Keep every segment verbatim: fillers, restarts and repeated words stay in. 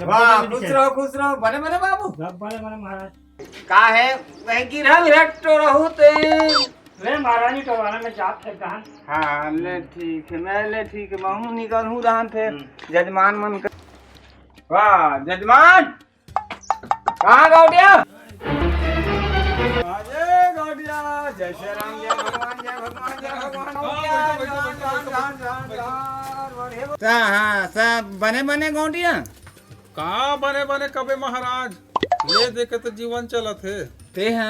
वाह, खुश रहो, खुश रहो। बने, बने बाबू। सब बने, बने महाराज। का हे, कहीं गिरहा विरहा टोरहू ते? ले महारानी टोराना में जात हे कहाँ? हाँ, ले ठीक हे, मैं ले ठीक हे, महूँ निकलहूँ रहन थे। हम्म। जजमान मन का। वाह, जजमान! कहाँ गौटिया? अरे गौटिया, जय श्री राम, जय भगवान, जय भगवान, जय भगवान। गौटिया, हाँ, हाँ, हाँ, हाँ, हाँ, हाँ, हाँ, हाँ, हाँ, हाँ। ता, हाँ, सब बने बने गौटिया? का बने बने कबे महाराज, ले दे के तो जीवन चलत हे। ते हा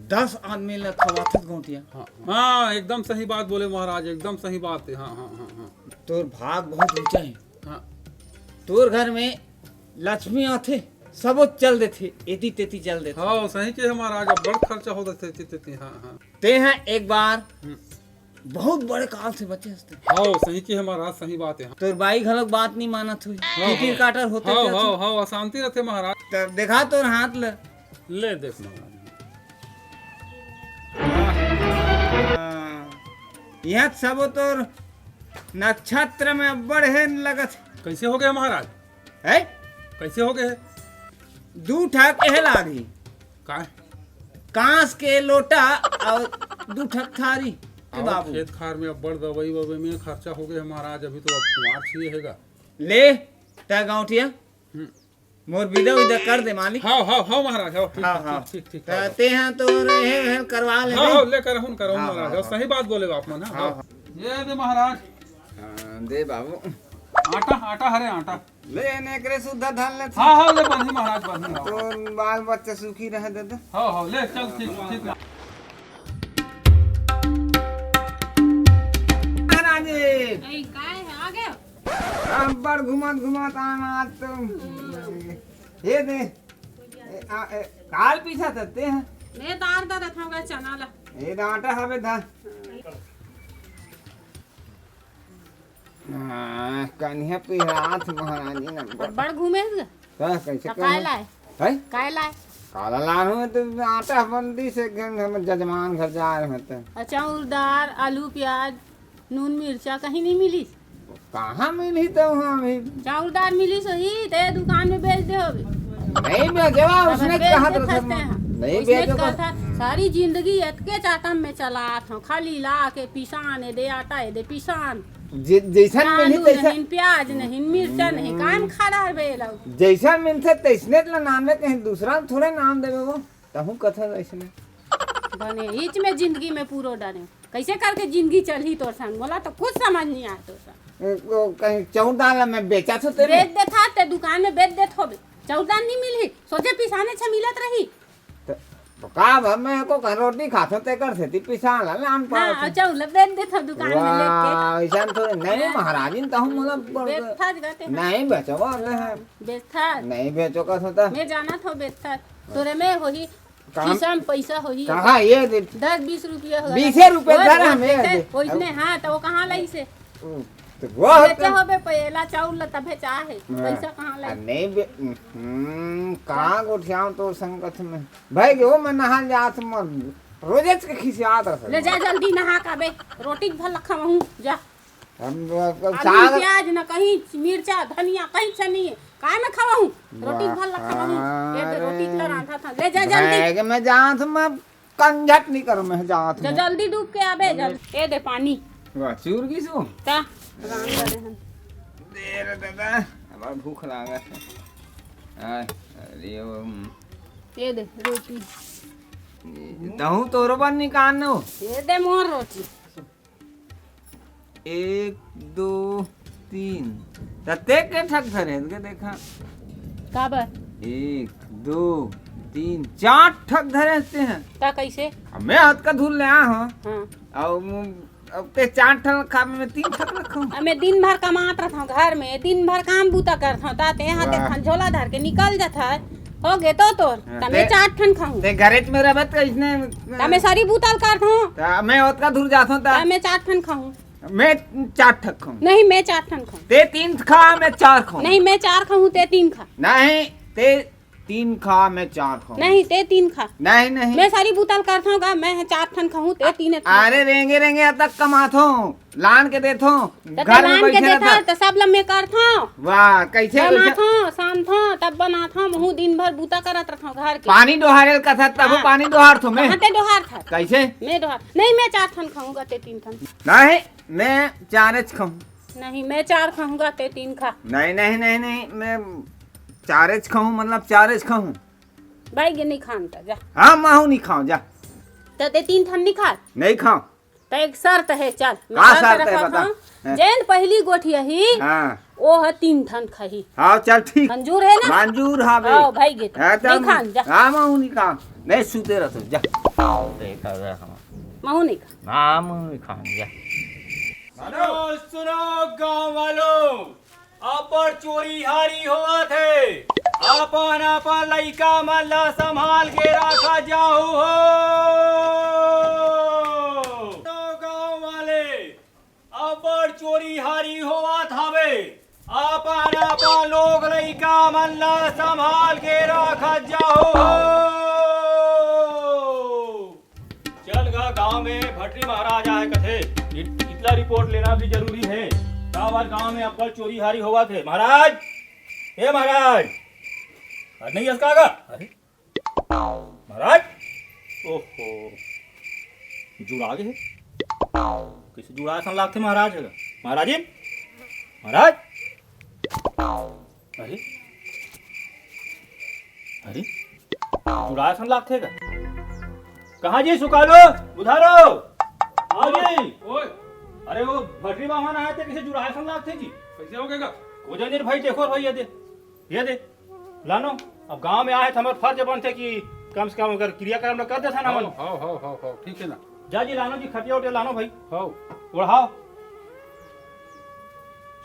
दस आदमी ला खवाथस गौटिया। हाँ, हाँ, एकदम सही बात बोले महाराज, एकदम सही बात हे। हाँ, हाँ, हाँ, हाँ। तोर भाग बहुत ऊंचा हे। हाँ। तोर घर में लक्ष्मी आथे, सबो चल देथे, एती तेती चल देथे। हाँ, सही के महाराज, अब्बड़ खर्चा हो देथे एती तेती। हाँ, हाँ। ते हा एक बार हम्म। बहुत बड़े काल से बचे हस ते। हाँ, सही के महाराज, सही बात हे। तोर बाई घलोक बात नहीं मानत हुई। हाँ, किटिर हाँ। काटर होते हाँ, ते हाँ, हाँ, अशांति रथे महाराज। तब देखा तोर हाथ ल। ले देख महाराज। हाँ। यहाँ सबो तोर नक्षत्र में अब्बड़ हे लगत। कैसे हो गया महाराज? है? कैसे हो गए? दू ठक एहे लागही। काय? कांस के लोटा अउ दू ठक थारी के अउ बाबू। खेत खार में अब्बड़ दवाई ववाई में खर्चा हो गए महाराज, अभी तो अब कुंवार छिए हेगा। ले, तै गौटिया, हम्म। मोर बिदा उदा कर दे मालिक। हाँ, हाँ, हाँ महाराज, हाँ, ठीक, हाँ, ठीक, हाँ। ठीक, ठीक, त हाँ। ते हा तो रहे, रहे करवा ले हाँ, बे। हाँ, ले करहुन, करहुन हाँ, महाराज, हाँ, हाँ, हाँ। सही बात बोले आप मन, हाँ, हाँ, हाँ। हाँ। ये दे महाराज। हाँ, दे बाबू। आटा, आटा हरे, आटा। ले, एने एकरे सुद्धा धन ले। हाँ, हाँ, ले, बांधी महाराज, बांधी, हाँ। तो बाल बच्चा सुखी रहे दे दे। हाँ, हाँ, ले, चल, ठीक, ठीक। महाराज जी। ए, काय है, आ गए? अब्बड़ घुमत घुमत आए आज तो। हम्म। ये दे। ए, आ, ए, काल पीसा थस ते हैं। मैं दार दा रखा होगा चना ला। ये दाटा हवे धा। हाँ, कनिहा पिहरात महारानी नंबर। अब्बड़ घूमे हस गा? का, कैसे त काय लाए? हैं? काय लाए? काला लान हूँ तो आटा बंदी से घर, हम जजमान घर जा रहे हैं तो। अच्छा, चाउर दार, आलू, प्याज, नून, मिर्चा कहीं नहीं मिली? कहाँ मिली तो वहाँ भी? चाउर दार मिली सही, ते दुकान में बेच दे होबे। नहीं बेचवा, तब उसने बेच कहा दे तो सकते हैं। नहीं उसने बेचो कहा तो। था, सारी जिंदगी एतके चाटम में चलात हूँ, खाली ला के पिसान, ए दे आटा, ए दे पिसान। जे-, जैसन आलू मिलही तैसन। नहीं, प्याज नहीं, मिर्चा नहीं, हम्म। कायम खा रहा है बे लोग। जैसन मिलथे तैसने ला नाम में कहीं दूसरा थोड़े नाम देवे वो। तहूँ कथा ऐसने। बने, इच में जिंदगी में पूरो डारे। कैसे करके जिंदगी चलही तोर संग? मोला तो कुछ समझ नहीं आए तोर संग। ए, वो कहीं चाउर दाल में बेचा थो तेरे? बेच देथा, ते दुकान में बेच देथो बे। चाउर दाल नहीं मिलही, सोचे पिसाने छ मिलत रही। त-, तो का अब मैं को घर रोटी खाथो ते कर सेती पिसान ला लान हाँ, पावत। चाउर ला बेच देथो दुकान में लेके। वाह, ऐसा थोड़े, नहीं, नहीं, हाँ। महाराजिन तहूँ मोला बोल के बेचथा ज गाते हैं। नहीं बेचो, बोल रहे हैं। बेचथा। नहीं बेचो का सोता। मैं जाना थो बेचथा। तोरे में होही, काम खिसा में पैसा होही। कहाँ ये दे? दस बीस रुपया होगा। बीसे रुपया वो, धर वो हमें कैसे? दे। वो इसने, हाँ, तो वो कहाँ लाई से? हम्म, तो वो बेचे तो होबे पहला चाउर ला तभे चाहे। हाँ। पैसा कहाँ लाई? आ, नहीं बे-, हम्म, कहाँ गोठियाऊँ तो संगत में? भाई, वो मैं नहा जात मर, रोजेच के खिसियात रह ले जा जल्दी नहा का बे, रोटी के भर लखा हूँ, जा। हम, अब आलू, साग प्याज न कहीं, मिर्चा, धनिया कहीं से नहीं है। काय में खवाहूँ? रोटी वाह, भर ला खवाहूँ। ये दे रोटी अरे। इतना रांधा था। ले जा जल्दी। बैग में जात मैं कंझट नहीं करूँ, मैं जात जा मैं। जल्दी डूब के आबे, जल्दी। ये दे पानी। वाह, चूर की सो? ता, रांधा दे हम। दे रे दादा, अब भूख लागत है। आय, अरे, वो, हम्म। ये दे रोटी। ये, तहूँ तोरो बन निकालनो। ये दे मोर रोटी। एक, दो, तीन। त ते के ठक धरे हस गे देखा? काबर? एक, दो, तीन, चार ठक धरे हस ते हैं। त कैसे? अब मैं हाथ का धुल ले आ हूँ। हाँ। अब, अब ते चार ठक रखा, मैं तीन ठक रखूँ। अब मैं दिन भर कमात रहता हूँ घर में, दिन भर काम बूता करता हूँ, ता ते यहाँ ते वाह। खंझोला धर के निकल जाता है। हो गे तो तोर, हाँ, त मैं ते, चार ठन खाहूँ। ते गैरेज में रहबे त इसने त मैं सारी बूता ल करत हूँ। त मैं ओतका दूर जात हूँ त त मैं चार ठन खाहूँ। मैं चार ठक खाहूँ। नहीं, मैं चार ठन खाहूँ। ते तीन खा, मैं चार खाहूँ। नहीं, मैं चार खाहूँ, ते तीन खा। नहीं, ते तीन खा, मैं चार खाहूं। नहीं, ते तीन खा। नहीं, नहीं। मैं सारी बूता ल करथंव गा, मैं ह चार ठन खाहूं, ते तीन ठन। अरे, रेंगे रेंगे अतक कमाथंव, लान के देथंव, त घर में लान के बइठे देथंव, रहथंव। त सब ल मैं करथंव। वाह, कइसे, कइसे? बनाथंव, सानथंव, तब बनाथंव, महूं दिन भर बूता करत रहथंव घर के। पानी डोहारे ल कथस, तब हाँ। पानी डोहारथंव मैं। कहाँ ते डोहारथस? कइसे? मैं डोहार-, नहीं, मैं चार ठन खाहूं गा, ते तीन ठन। नहीं, मैं चारेच खाहूं। नहीं, मैं चार खाहूं गा, ते तीन खा। नहीं, नहीं, नहीं, नहीं, मैं चारेच खाहूं, मतलब चारेच खाहूं। भाई गे नहीं खान त जा। हाँ, महूं नहीं खाहूं, जा। त ते तीन ठन नहीं खा? नहीं खाहूं। त एक शर्त हे, चल। मैं का शर्त शर्त हे, रखत बता। हंव। हैं। जेन पहिली गोठियाही, हाँ। ओ ह तीन ठन खाही। हाँ, चल ठीक। मंजूर हे ना? मंजूर हावे। हाँ, भाई गे त। हाँ, त नहीं खान, जा। हाँ, महूं नहीं खाहूं। नहीं, सुते रहथंव, जा। देखा, देखा। महूं नहीं खा। हाँ, महूं नहीं खाहूं, जा। सुनो, सुनो, गांव वालों, अब्बड़ चोरी हारी होवत हे। अपन अपन लइका मन ला संभाल के राखा जाहू हो। तो गांव वाले, अब्बड़ चोरी हारी होवत हावे। अपन अपन लोग लइका मन ला संभाल के राखा जाहू हो। चल गा, गांव में भटरी महाराज आए कथे, इत-, इतला रिपोर्ट लेना भी जरूरी हे। काबर गांव में अब्बड़ चोरी हारी होवत हे। महाराज, हे महाराज, अरे नहीं अस का गा? अरे महाराज, ओहो, जुड़ा गे हे। कइसे जुड़ा असन लागथे महाराज हे गा? महाराज जी, महाराज, अरे, अरे, जुड़ा असन लागथे गा। कहाँ जी सुकालो? बुधारो? आओ जी। ओए। अरे वो भटरी बामन आए थे, कइसे जुड़ा असन लागथे जी? कइसे हो गे गा? हो जाए भाई, देखो भाई, ये दे, ये दे, लानो। अब गांव में आए थे, हमर फर्ज बनथे कि कम से कम अगर क्रियाकर्म ल कर देथन हमन। हाँ, हाँ, हाँ, हाँ, हाँ, ठीक हे ना। जा जी, लानो जी, खटिया उटिया लानो भाई। हाँ। ओढ़ाओ।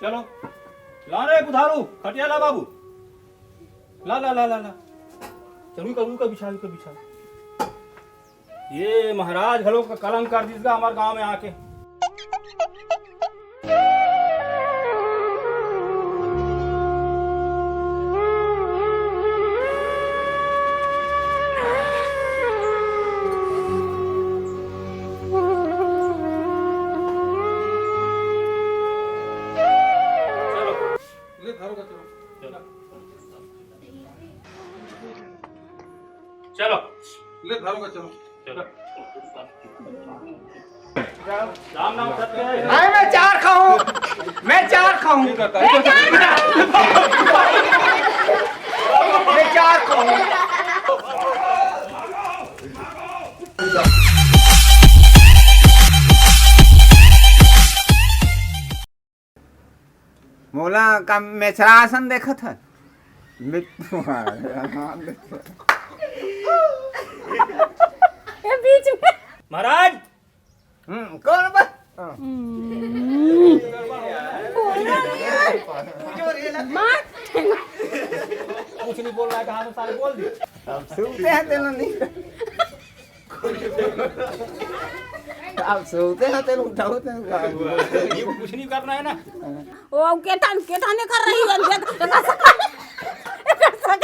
चलो। ला रे बुधारू, खटिया ला बाबू। ला, ला, ला, ला, ला। चल, उनका, उनका बिछा, उनका बिछा। ये महाराज घलो का कलंक कर दिस गा हमर गांव में आके। चलो। ले, धरो का चलो। चलो। चलो। ले, धरो का चलो। चलो। राम नाम सत्य है। नहीं, मैं चार खाऊं, मैं चार खाऊं, ठीक है, ठीक है। मैं चार खाऊं। मोला का मेछरा असन देखत हस? ए, बीच में। महाराज। हम्म, कौन बा? हाँ। हम्म। मार। कुछ नहीं बोल रहा है, कहाँ से सारे बोल दिए। अब सुनते हैं तेरा नहीं। आप सोते हैं, तेरे उठाओ, तेरे उठाओ। ये कुछ नहीं करना है ना। ओ, केठन, केठन कर रही है, देख, देखा सकता है।